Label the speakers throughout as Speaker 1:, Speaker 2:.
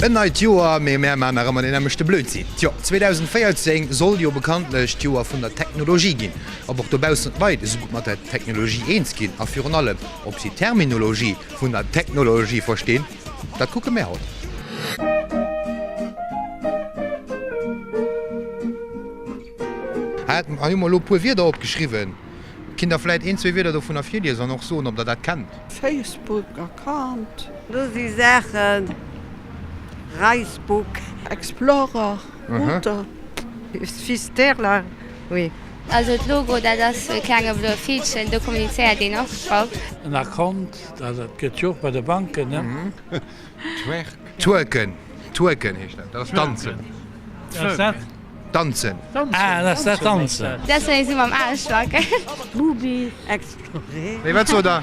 Speaker 1: En neit Joer, mee mär maan nach ëmmer deen nämmlechte Blödsinn. Tjo, 2014 soll jo bekanntlech d'Joer vun der Technologie ginn. Ob och dobaussen d'Leit esou gutt mat der Technologie eens ginn a virun allem ob si d'Terminologie vun der Technologie verstinn, dat kucke mär haut. Hei hu mer elo e puer Wierder opgeschriwwen. Kinnt der vläit een, zwee Wierder dovunner virliesen an och soen, ob der dat kennt?
Speaker 2: Facebook Account.
Speaker 3: Do si Saachen, Reisbook.
Speaker 2: Explorer, Router.
Speaker 3: Fisterla, oui.
Speaker 4: Also d'Logo, dat ass e klenge bloe Villchen, do kommunizéiert een och drop.
Speaker 5: En Account, dat gëtt jo och bei de Banken, ne?
Speaker 1: Twerk. Twerken, twerken heescht dat, dat ass danzen.
Speaker 5: Wat ass dat?
Speaker 1: Danzen.
Speaker 5: Ah, dat ass dat Danzen.
Speaker 4: Dat ass wann ee sou mam Aarsch wackelt.
Speaker 3: Boobies. Explorer.
Speaker 1: Nee, wat sot der?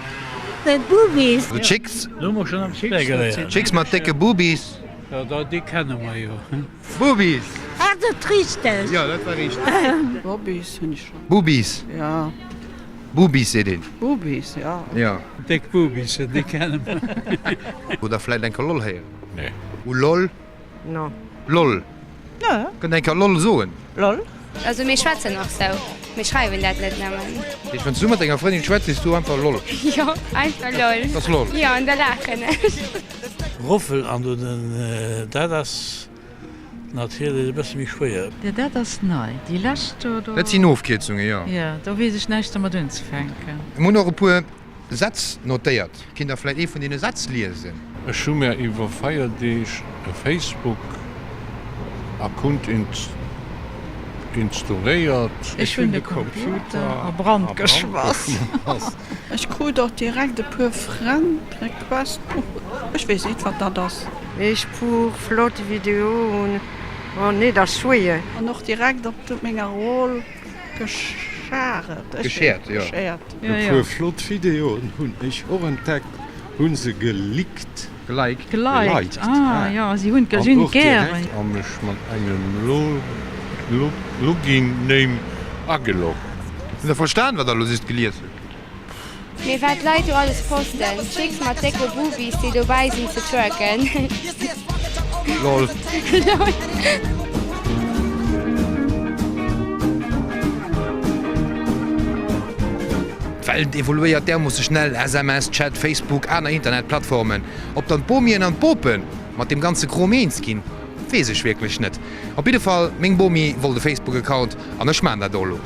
Speaker 3: Boobies.
Speaker 1: Also Chicks.
Speaker 5: Lo hu mer schonn am Spär geléiert.
Speaker 1: Chicks mat décke Boobies.
Speaker 5: Jo, da déi kenne mer jo.
Speaker 1: Boobies.
Speaker 3: Ass et richteg?
Speaker 1: Jo, dat war richteg.
Speaker 2: Boobies hunn ech schonn.
Speaker 1: Boobies.
Speaker 2: Jo.
Speaker 1: Boobies seet een.
Speaker 2: Boobies, jo.
Speaker 1: Jo.
Speaker 5: Déck Boobies, déi kenne mer.
Speaker 1: Hutt der vläit eng Kéier lol héieren?
Speaker 5: Nee.
Speaker 1: U lol?
Speaker 3: No.
Speaker 1: Lol.
Speaker 2: Nö.
Speaker 1: Kënnt eng Kéier lol soen?
Speaker 2: Lol.
Speaker 4: Also mir schwätzen och sou, mir schreiwen dat net nëmmen.
Speaker 1: Heescht, wann s du mat denger Frëndin schwätz, sees du einfach lol?
Speaker 4: Jo, einfach lol.
Speaker 1: Dat ass lol.
Speaker 4: Jo, an da laachen ech.
Speaker 5: Roffel an do den, dat ass natierlech e bësse méi schwéier.
Speaker 6: Jo, dat ass nei. Déi lescht do, do.
Speaker 1: Dat sinn Ofkierzungen, jo.
Speaker 6: Jo, do weess ech näischt dermat unzefänken.
Speaker 1: Mir hunn och e puer Sätz notéiert. Kinnt der vläit ee vun deene Sätz liesen?
Speaker 7: Ech hu mär iwwer Feierdeeg e Facebook Account instauréiert.
Speaker 6: Ech hunn de Computer a Brand geschmass.
Speaker 2: Ech krut och direkt e puer Friend Request. Ech weess nit wat dat ass.
Speaker 3: Ech puer flott Videoen. Oh nee, dat ass schwéier.
Speaker 2: An och direkt op menger Wall Gescharet.
Speaker 1: Geshared, jo.
Speaker 7: E puer flott Videoen hunn ech och entdeckt, hunn se gelikt.
Speaker 1: Geliked.
Speaker 6: Geliked, ah jo, si hunn et
Speaker 7: An och
Speaker 6: gären.
Speaker 7: direkt a mech mat engem Login-Name ageloggt.
Speaker 1: Hutt der verstan wat der elo just gelies hutt?
Speaker 4: Mee wat d'Leit do alles posten, Chicks mat décke Boobies déi dobäi sinn ze twerken.
Speaker 1: Lol.
Speaker 4: Lol.
Speaker 1: D'Welt evoluéiert därmoosse schnell, SMS, Chat, Facebook, aner Internetplattformen. Ob dann d'Bomien an d'Bopen mat deem ganze Krom eens ginn, weess ech wierklech net. Op jidde Fall, meng Bomi wollt e Facebook-Account an ech maan dat och elo.